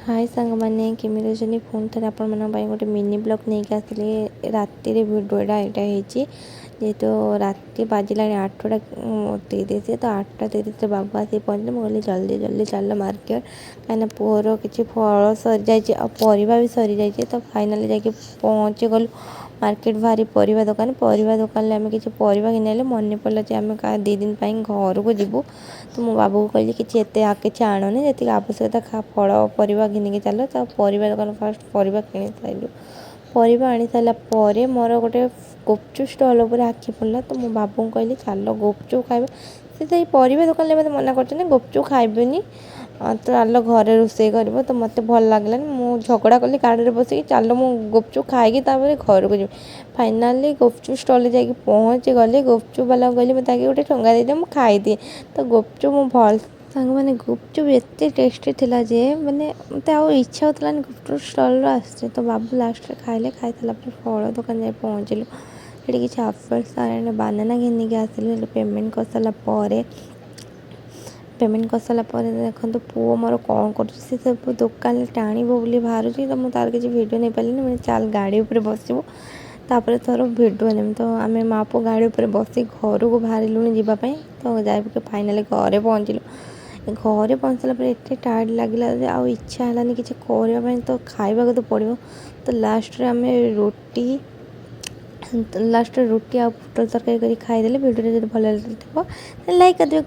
ହାଏ ସାଙ୍ଗମାନେ, କେମିତି ଅଛନ୍ତି? ପୁଣି ଥରେ ଆପଣମାନଙ୍କ ପାଇଁ ଗୋଟେ ମିନି ବ୍ଲଗ୍ ନେଇକି ଆସିଲି। ରାତିରେ ଭିଡ଼ିଓଟା ଏଇଟା ହେଇଛି। ଯେହେତୁ ରାତି ବାଜିଲାଣି 8:30, ତ 8:30ରେ ବାବୁ ଆସିକି ପହଞ୍ଚିଲେ। ମୁଁ କହିଲି, ଜଲ୍ଦି ଜଲ୍ଦି ଚାଲ ମାର୍କେଟ, କାହିଁକିନା ପୁଅର କିଛି ଫଳ ସରିଯାଇଛି ଆଉ ପରିବା ବି ସରିଯାଇଛି। ତ ଫାଇନାଲି ଯାଇକି ପହଞ୍ଚିଗଲୁ ମାର୍କେଟ ବାହାରି ପରିବା ଦୋକାନ। ପରିବା ଦୋକାନରେ ଆମେ କିଛି ପରିବା କିଣିଲେ ମନେ ପଡ଼ିଲା ଯେ ଆମେ 2 ଦିନ ପାଇଁ ଘରକୁ ଯିବୁ। ତ ମୋ ବାବୁକୁ କହିଲି, କିଛି ଏତେ କିଛି ଆଣନି, ଯେତିକି ଆବଶ୍ୟକତା ଫଳ ପରିବା ଘିନିକି ଚାଲ। ତ ପରିବା ଦୋକାନ ଫାଷ୍ଟ ପରିବା କିଣି ସାରିଲୁ। ପରିବା ଆଣି ସାରିଲା ପରେ ମୋର ଗୋଟେ ଗୁପଚୁପ୍ ଷ୍ଟଲ୍ ଉପରେ ଆଖି ପଡ଼ିଲା। ତ ମୋ ବାବୁଙ୍କୁ କହିଲି, ଚାଲ ଗୁପଚୁପ୍ ଖାଇବା। ସେ ସେଇ ପରିବା ଦୋକାନରେ ମୋତେ ମନା କରୁଛନ୍ତି, ଗୁପଚୁପ୍ ଖାଇବେନି, ତ ଚାଲ ଘରେ ରୋଷେଇ କରିବ। ତ ମୋତେ ଭଲ ଲାଗିଲାନି। ମୁଁ ଝଗଡ଼ା କଲି ଗାଡ଼ିରେ ବସିକି, ଚାଲ ମୁଁ ଗୁପଚୁପ୍ ଖାଇକି ତାପରେ ଘରକୁ ଯିବି। ଫାଇନାଲି ଗୁପଚୁପ୍ ଷ୍ଟଲ୍ରେ ଯାଇକି ପହଞ୍ଚିଗଲି। ଗୁପଚୁପ୍ ବାଲାକୁ କହିଲି, ମୋତେ ଆଗେ ଗୋଟେ ଠୁଙ୍ଗା ଦେଇଦିଅ, ମୁଁ ଖାଇଦିଏ। ତ ଗୁପଚୁପ୍ ମୁଁ ଭଲ, ସାଙ୍ଗମାନେ, ଗୁପଚୁପ୍ ଏତେ ଟେଷ୍ଟି ଥିଲା ଯେ ମାନେ ମୋତେ ଆଉ ଇଚ୍ଛା ହେଉଥିଲାନି ଗୁପଚୁପ୍ ଷ୍ଟଲ୍ରୁ ଆସିଛି। ତ ବାବୁ ଲାଷ୍ଟରେ ଖାଇଲେ। ଖାଇସାରିଲା ପରେ ଫଳ ଦୋକାନ ଯାଇ ପହଞ୍ଚିଲୁ। ସେଠି କିଛି ଆପଲ୍ସ ଆଣ୍ଡ ବାନାନା ଘିନିକି ଆସିଲୁ। ହେଲେ ପେମେଣ୍ଟ କରିସାରିଲା ପରେ ଦେଖନ୍ତୁ ପୁଅ ମୋର କ'ଣ କରୁଛି। ସେ ସବୁ ଦୋକାନରେ ଟାଣିବ ବୋଲି ବାହାରୁଛି। ତ ମୁଁ ତାର କିଛି ଭିଡ଼ିଓ ନେଇପାରିଲିନି। ମାନେ ଚାଲ, ଗାଡ଼ି ଉପରେ ବସିବୁ, ତାପରେ ତୋର ଭିଡ଼ିଓ ନେବି। ତ ଆମେ ମା ପୁଅ ଗାଡ଼ି ଉପରେ ବସି ଘରକୁ ବାହାରିଲୁଣି ଯିବା ପାଇଁ। ତ ଯାଇକି ଫାଇନାଲି ଘରେ ପହଞ୍ଚିଲୁ। ଘରେ ପହଞ୍ଚିଲା ପରେ ଏତେ ଟାୟାର୍ଡ଼ ଲାଗିଲା ଯେ ଆଉ ଇଚ୍ଛା ହେଲାନି କିଛି କରିବା ପାଇଁ। ତ ଖାଇବାକୁ ତ ପଡ଼ିବ। ତ ଲାଷ୍ଟରେ ରୁଟି ଆଉ ପୋଟଳ ତରକାରୀ କରି ଖାଇଦେଲେ। ଭିଡ଼ିଓଟା ଯଦି ଭଲ ଲାଗିଥିବ, ଲାଇକ୍ କରିଦେବେ।